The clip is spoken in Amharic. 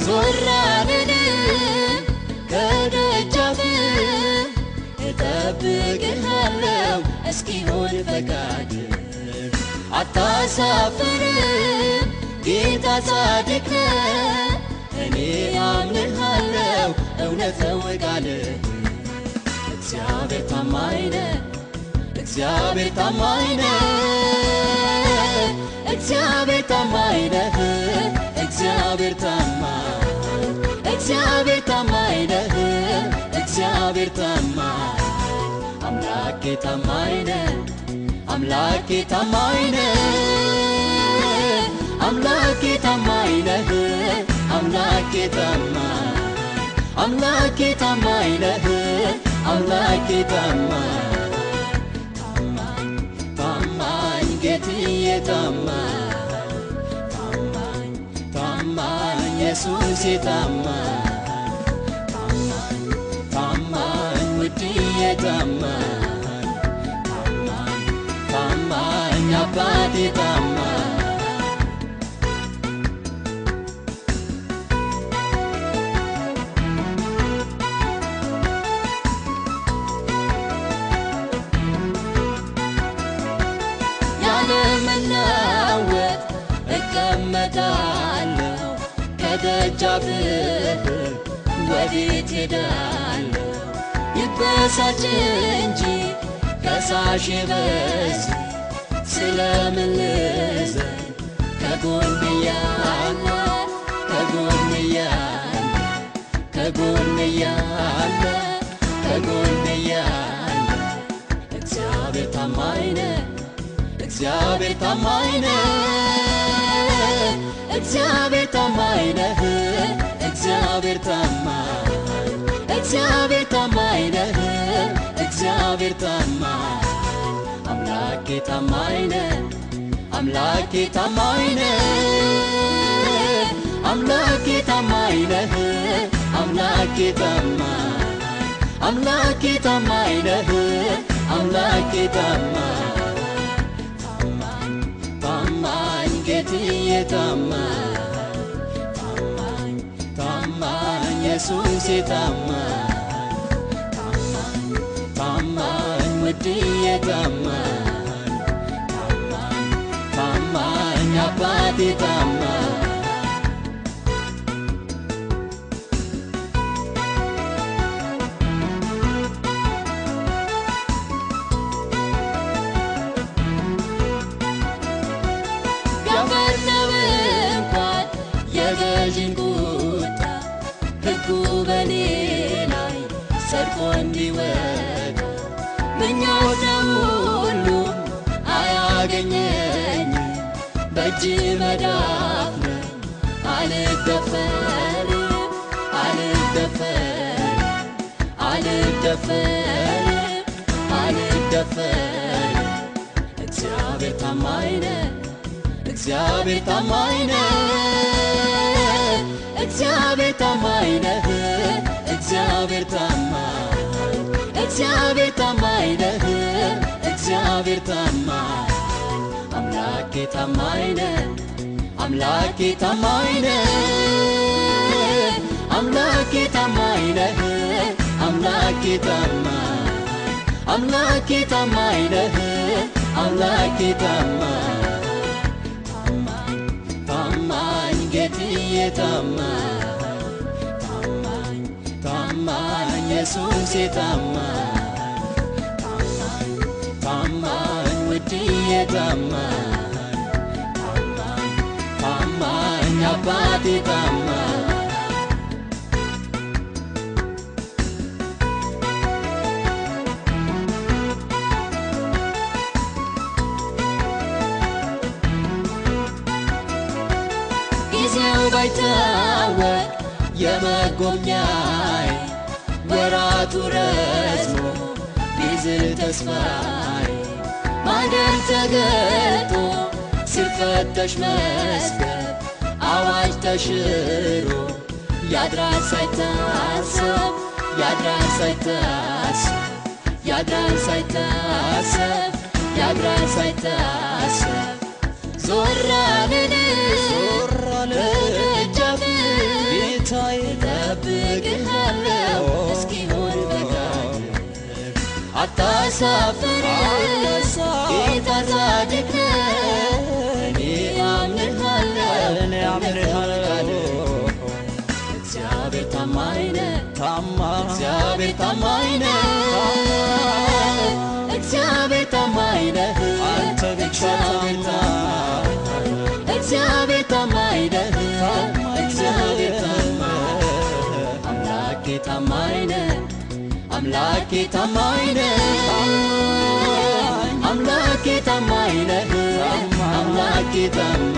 ዞር አልልም ከደጃፍህ እጠብቅሃለሁ እስኪሆን ፈቃድህ አታሳፍርም ጌታ ጻድቅ ነህ እኔ አምንሃለሁ እውነት ነው ቃልህ እግዚአብሔር ታማኝ ነህ እግዚአብሔር ታማኝ ነህ እግዚአብሔር ታማኝ ነህ እግዚአብሔር ታማኝ እግዚአብሔር ታማኝ ነህ እግዚአብሔር ታማኝ አምላኬ ታማኝ ነህ አምላኬ ታማኝ ነህ አምላኬ ታማኝ ነህ አምላኬ ታማኝ አምላኬ ታማኝ ነህ አምላኬ ታማኝ ታማኝ ታማኝ ጌትዬ ታማኝ ታማኝ ታማኝ ኢየሱሴ ታማኝ ታማኝ ታማኝ ውድዬ ታማኝ ታማኝ ታማኝ አባቴ ታማኝ ያለመናወጥ እቀመጣለሁ ከደጃፍህ ወዴት ሄዳለሁ ይበሳጭ እንጂ ከሳሼ በዚህ ስለምን ልዘን ከጎኔ ያለ ከጎኔ ያለ ከጎኔ ያለ ከጎኔ ያለ እግዚአብሔር ታማኝ ነህ እግዚአብሔር ታማኝ ነህ እግዚአብሔር ታማኝ ነህ እግዚአብሔር ታማኝ እግዚአብሔር ታማኝ ነህ እግዚአብሔር ታማኝ አምላኬ ታማኝ ነህ አምላኬ ታማኝ ነህ አምላኬ ታማኝ ነህ አምላኬ ታማኝ አምላኬ ታማኝ ነህ አምላኬ ታማኝ ታማኝ ታማኝ ጌትዬ ታማኝ ታማኝ ታማኝ ኢየሱሴ ታማኝ ታማኝ ታማኝ ውድዬ ታማኝ ታማኝ ታማኝ አባቴ ታማኝ ቢያፈርነው እንኳን የገዥን ቁጣ ሕጉ በኔ ላይ ጸድቆ እንዲወጣ ምኞት ነው ሁሉም አያገኘኝም በእጅ መዳፍ ነኝ አልደፈርም አልደፈርም አልደፈርም አልደፈርም እግዚአብሔር ታማኝ ነህ እግዚአብሔር ታማኝ ነህ እግዚአብሔር ታማኝ ነህ እግዚአብሔር ታማኝ እግዚአብሔር ታማኝ ነህ እግዚአብሔር ታማኝ አምላኬ ታማኝ ነህ አምላኬ ታማኝ ነህ አምላኬ ታማኝ ነህ አምላኬ ታማኝ አምላኬ ታማኝ ነህ አምላኬ ታማኝ ታማኝ ታማኝ ጌትዬ ታማኝ ታማኝ ታማኝ ኢየሱሴ ታማኝ ታማኝ ታማኝ ውድዬ ታማኝ ታማኝ ታማኝ አባቴ ታማኝ ጊዜው ባይታወቅ የመጎብኛዬ ወራቱ ረዝሞ ቢዝል ተስፋዬ ማደር ተገልጦ ሲፈተሽ መዝገብ አዋጅ ተሽሮ ያድራል ሳይታሰብ ያድራል ሳይታሰብ ያድራል ሳይታሰብ ያድራል ሳይታሰብ ዞር አልልም ከደጃፍህ ጌታዬ እጠብቅሃለሁ እስኪሆን ፈቃድ። አታሳፍርም ጌታ ጻድቅ ነህ፣ እኔ አምንሃለሁ እኔ አምንሃለሁ። እግዚአብሔር ታማኝ ነህ፣ ታማኝ እግዚአብሔር ታማኝ ነህ፣ እግዚአብሔር ታማኝ ነህ፣ አንተ ብቻ እግዚአብሔር ታማኝ እግዚአብሔር ታማኝ ነህ፣ እግዚአብሔር ታማኝ አምላኬ ታማኝ ነህ፣ አምላኬ ታማኝ ነህ፣ አምላኬ ታማኝ ነህ፣ አምላኬ ታማኝ።